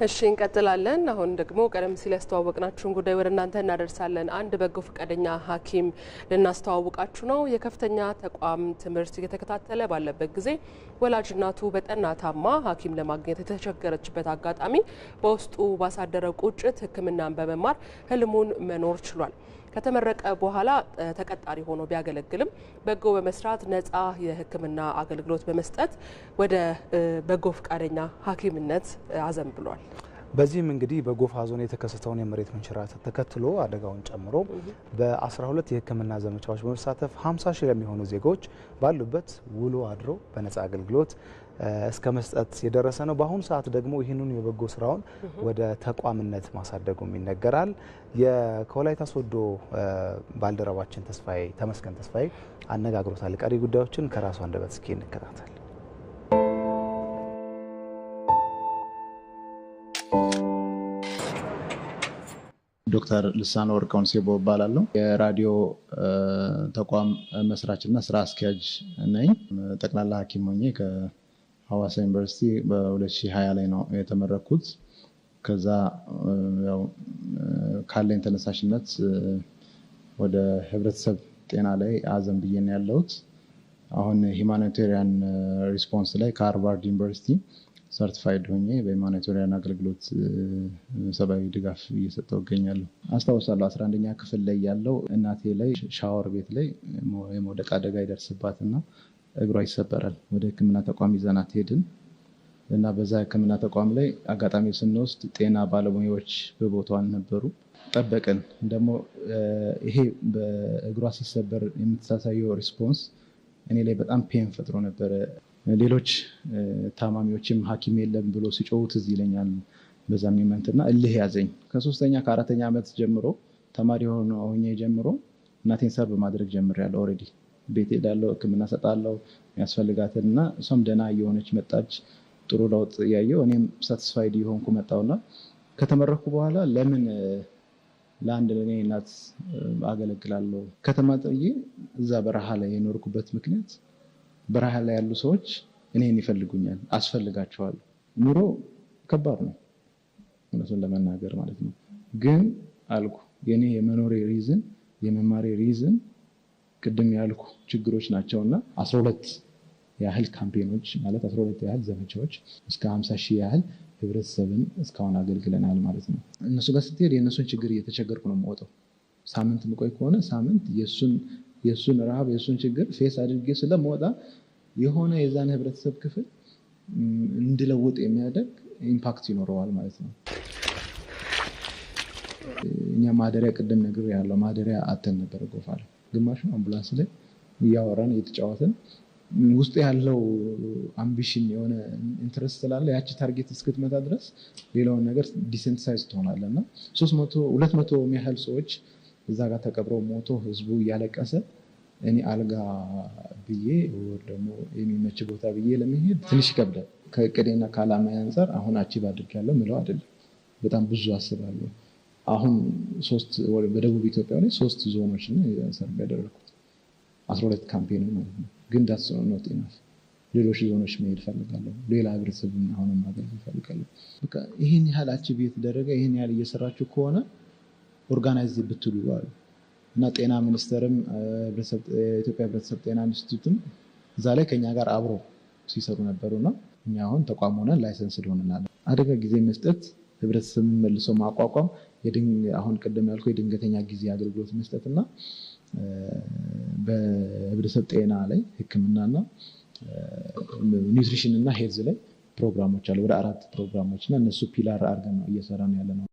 እሺ፣ እንቀጥላለን። አሁን ደግሞ ቀደም ሲል ያስተዋወቅናችሁን ጉዳይ ወደ እናንተ እናደርሳለን። አንድ በጎ ፈቃደኛ ሐኪም ልናስተዋውቃችሁ ነው። የከፍተኛ ተቋም ትምህርት እየተከታተለ ባለበት ጊዜ ወላጅ እናቱ በጠና ታማ ሐኪም ለማግኘት የተቸገረችበት አጋጣሚ በውስጡ ባሳደረው ቁጭት ሕክምናን በመማር ህልሙን መኖር ችሏል። ከተመረቀ በኋላ ተቀጣሪ ሆኖ ቢያገለግልም በጎ በመስራት ነጻ የሕክምና አገልግሎት በመስጠት ወደ በጎ ፈቃደኛ ሐኪምነት አዘንብሏል። በዚህም እንግዲህ በጎፋ ዞን የተከሰተውን የመሬት መንሸራተት ተከትሎ አደጋውን ጨምሮ በ12 የህክምና ዘመቻዎች በመሳተፍ 50 ሺህ ለሚሆኑ ዜጎች ባሉበት ውሎ አድሮ በነጻ አገልግሎት እስከ መስጠት የደረሰ ነው። በአሁኑ ሰዓት ደግሞ ይህንኑ የበጎ ስራውን ወደ ተቋምነት ማሳደጉም ይነገራል። ከወላይታ ሶዶ ባልደረባችን ተስፋዬ ተመስገን ተስፋዬ አነጋግሮታል። ቀሪ ጉዳዮችን ከራሱ አንደበት እስኪ እንከታተል። ዶክተር ልሳነ ወርቅ ኦንሴቦ እባላለሁ። የራዲዮ ተቋም መስራችና ስራ አስኪያጅ ነኝ። ጠቅላላ ሐኪም ሆኜ ከሐዋሳ ዩኒቨርሲቲ በ2020 ላይ ነው የተመረኩት። ከዛ ያው ካለኝ ተነሳሽነት ወደ ህብረተሰብ ጤና ላይ አዘንብዬ ነው ያለሁት። አሁን humanitarian response ላይ ከሃርቫርድ ዩኒቨርሲቲ certified ሆኜ በ humanitarian አገልግሎት ሰብአዊ ድጋፍ እየሰጠው እገኛለሁ። አስታውሳለሁ፣ 11ኛ ክፍል ላይ ያለው እናቴ ላይ ሻወር ቤት ላይ የመውደቅ አደጋ ይደርስባትና እግሯ ይሰበራል። ወደ ሕክምና ተቋም ይዘናት ሄድን እና በዛ ሕክምና ተቋም ላይ አጋጣሚ ስንወስድ ጤና ባለሙያዎች በቦታው አልነበሩ። ጠበቅን። ደግሞ ይሄ በእግሯ ሲሰበር የምታሳየው response እኔ ላይ በጣም pain ፈጥሮ ነበረ። ሌሎች ታማሚዎችም ሐኪም የለም ብሎ ሲጮሁ ትዝ ይለኛል። በዛ moment እና እልህ ያዘኝ። ከሶስተኛ ከአራተኛ ዓመት ጀምሮ፣ ተማሪ ሆኜ ጀምሮ እናቴን serve ማድረግ ጀምሬያለሁ። Already ቤት ሄዳለሁ፣ ሕክምና ሰጣለሁ የሚያስፈልጋትን እና እሷም ደህና እየሆነች መጣች። ጥሩ ለውጥ እያየሁ እኔም satisfied እየሆንኩ መጣሁና ከተመረኩ በኋላ ለምን ለአንድ ለእኔ እናት አገለግላለሁ? ከተማ ጥዬ እዛ በረሃ ላይ የኖርኩበት ምክንያት በረሃ ላይ ያሉ ሰዎች እኔን ይፈልጉኛል፣ አስፈልጋቸዋለሁ። ኑሮ ከባድ ነው፣ እውነቱን ለመናገር ማለት ነው። ግን አልኩ የኔ የመኖሬ reason፣ የመማሬ reason ቅድም ያልኩ ችግሮች ናቸው እና 12 ያህል campaign ኦች፣ ማለት 12 ያህል ዘመቻዎች፣ እስከ 50 ሺህ ያህል ህብረተሰብን እስካሁን አገልግለናል ማለት ነው። እነሱ ጋር ስትሄድ የእነሱን ችግር እየተቸገርኩ ነው የምወጣው። ሳምንት ምቆይ ከሆነ ሳምንት የእሱን ረሃብ፣ የእሱን ችግር face አድርጌ ስለምወጣ የሆነ የዛን ህብረተሰብ ክፍል እንድለውጥ የሚያደርግ impact ይኖረዋል ማለት ነው። እኛ ማደሪያ፣ ቅድም ነገር ያለው ማደሪያ አተን ነበረ ጎፋ ላይ። ግማሹ አምቡላንስ ላይ እያወራን እየተጫወትን ውስጡ ያለው ambition የሆነ interest ስላለ ያቺ target እስክትመታ ድረስ ሌላውን ነገር desensitize ትሆናለህ እና 300 200 የሚያህል ሰዎች እዛ ጋር ተቀብረው ሞቶ ህዝቡ እያለቀሰ እኔ አልጋ ብዬ ወይ ደግሞ የሚመች ቦታ ብዬ ለመሄድ ትንሽ ይከብዳል። ከእቅዴና ከዓላማዬ አንጻር አሁን achieve አድርጌያለሁ ምለው አይደለም። በጣም ብዙ አስባለሁ። አሁን ሶስት በደቡብ ኢትዮጵያ ላይ ሶስት ዞኖች serve ያደረግኩት 12 campaign ማለት ነው። ግን that's not enough። ሌሎች ዞኖች መሄድ እፈልጋለሁ። ሌላ ህብረተሰብን አሁንም ማገልገል እፈልጋለሁ። በቃ ይህን ያህል achieve እየተደረገ፣ ይህን ያህል እየሰራችሁ ከሆነ organize ብትሉ አሉ እና ጤና ሚኒስቴርም የኢትዮጵያ ህብረተሰብ ጤና ኢንስቲትዩትም እዛ ላይ ከኛ ጋር አብሮ ሲሰሩ ነበሩ እና እኛ አሁን ተቋም ሆነን license ሆነናል። አደጋ ጊዜ መስጠት፣ ህብረተሰብን መልሶ ማቋቋም፣ አሁን ቅድም ያልኩ የድንገተኛ ጊዜ አገልግሎት መስጠት እና በህብረተሰብ ጤና ላይ ሕክምናና nutrition እና health ላይ ፕሮግራሞች አሉ። ወደ አራት ፕሮግራሞች እና እነሱ pillar አድርገን ነው እየሰራን ያለ ነው።